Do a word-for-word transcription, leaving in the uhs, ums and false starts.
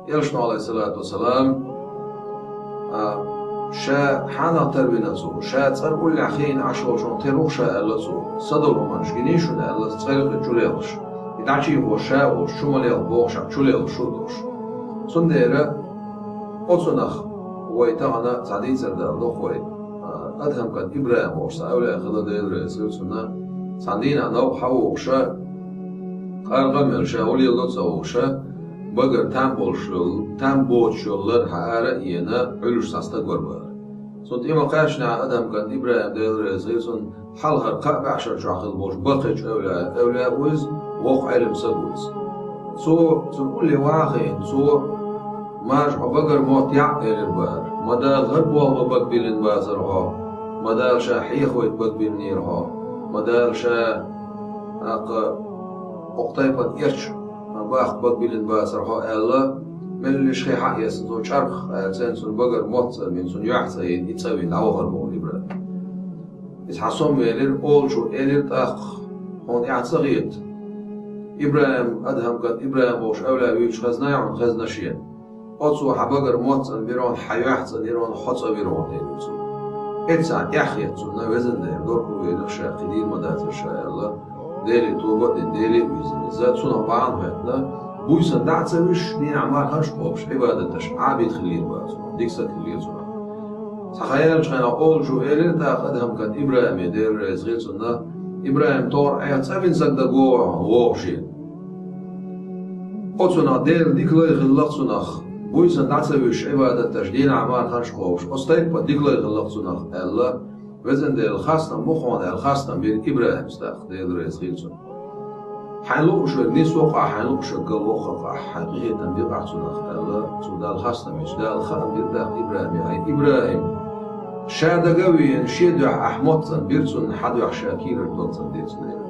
Элчано, алейхиссалату вассалам, а, ша хьанах тарвина цо, ша цӀар уллехь хиъна Ӏаш волчунах тера ву ша аьлла цо, са долу хӀуманаш гиний шуна аьлла, цӀарах чулелхаш. И дӀачийхо ша волуш, чу ма лелха бохуш, чулелхаш шу долуш. Цундела оцунах вай тахана цхьа дийцар дала доху вай. А, Адхам кӀант ИбрахӀим волуш цхьа эвлаяъ хилла, Дела реза хила цунна, цхьана дийнахь новкъа хьан вогӀуша, къаркъа а мелла, ша хӀун леладо ца хууша, багара там болуш йолу, там боцуш йолу лар хьан ара а йена, Ӏуьллуш цхьа стаг вара бара. Цунна тӀе ма кхаьччинехь Адхам кӀант ИбрахӀим, Дела реза хила цунна, хьалхара кхаа бӀешар чохь хилла болуш баккхийчу эвлаяъ, эвлаяъ ву иза, воккха Ӏелам стаг ву иза. Цо, цунна улле ваха а хиъна, цо: «Мажа хьо багара мотт яӀ», — элира бара. «Ма Дала хӀара болх бан бага биллина бацара хьо, ма Дала ша хьехавайта бага биллинера хьо, ма Дала ша, тӀаккха, хӀокху тайпана эрча баккха бага биллина бацара хьо», — аьлла, меллаша хи хьаэцна, цо чӀарх аьлла, цӀена цунна багара мотт цӀанбина, цунна юьхь цӀанйина, и цӀа вина дӀавахара боху ИбрахӀим. Иза хьан сом велира, олучо элира тӀаккха: «Хьуна эхь ца хета? ИбрахӀим, Адхам кӀант ИбрахӀим волуш эвлаяъ вуьйцуш хезна хьуна, хезна шена. Оцо хьан багара мотт цӀанбира хьуна, хьан юьхь цӀанйира хьуна, хьо цӀа вира хьуна», — элира цо. Эццахь эхь хета цунна: «Везан Дела, дорхо велира ша, кхин дийр ма дацара ша», — аьлла, Деле тоба а дина, Деле а вийзина иза, цунах бахьана а хӀоьттина, буьйсанна дӀа а ца вуьсуш, дийнахь марханаш а кхобуш, Ӏибадаташ, Ӏабид хилира бара цунах, дика стаг хилира цунах. Цхьа хан яьллачу хенахь олучо элира тӀаккха Адхам кӀант ИбрахӀиме, Дела реза хила цунна: «ИбрахӀим, тохара Ӏеха цӀа вина стаг дагавогӀу хьуна, вогӀу шена. Оцунах Дела дика лай хилла-кх цунах, буьйсанна дӀа ца вуьсуш, Ӏибадаташ, дийнахь марханаш а кхобуш, оцу тайпана дика лай хилла-кх цунах», — аьлла, «Везан Дела, хастам бу хьуна», — аьлла, хастам бира ИбрахӀима тӀаккха, Дела реза хила цунна. «Хьайн лууш верг нисвоккхахь, хьайн лууш верг галвоккхахь, хьайн къинхетам бекъахь цунах», — аьлла, цо Далла хастам бича, Дала хаам бира тӀаккха ИбрахӀиме: «ХӀай ИбрахӀим, ша дага а веана, шен дуьхьа ахь мотт цӀанбира цунна, хьан дуьхьа ша кийрара дог цӀандира цунна».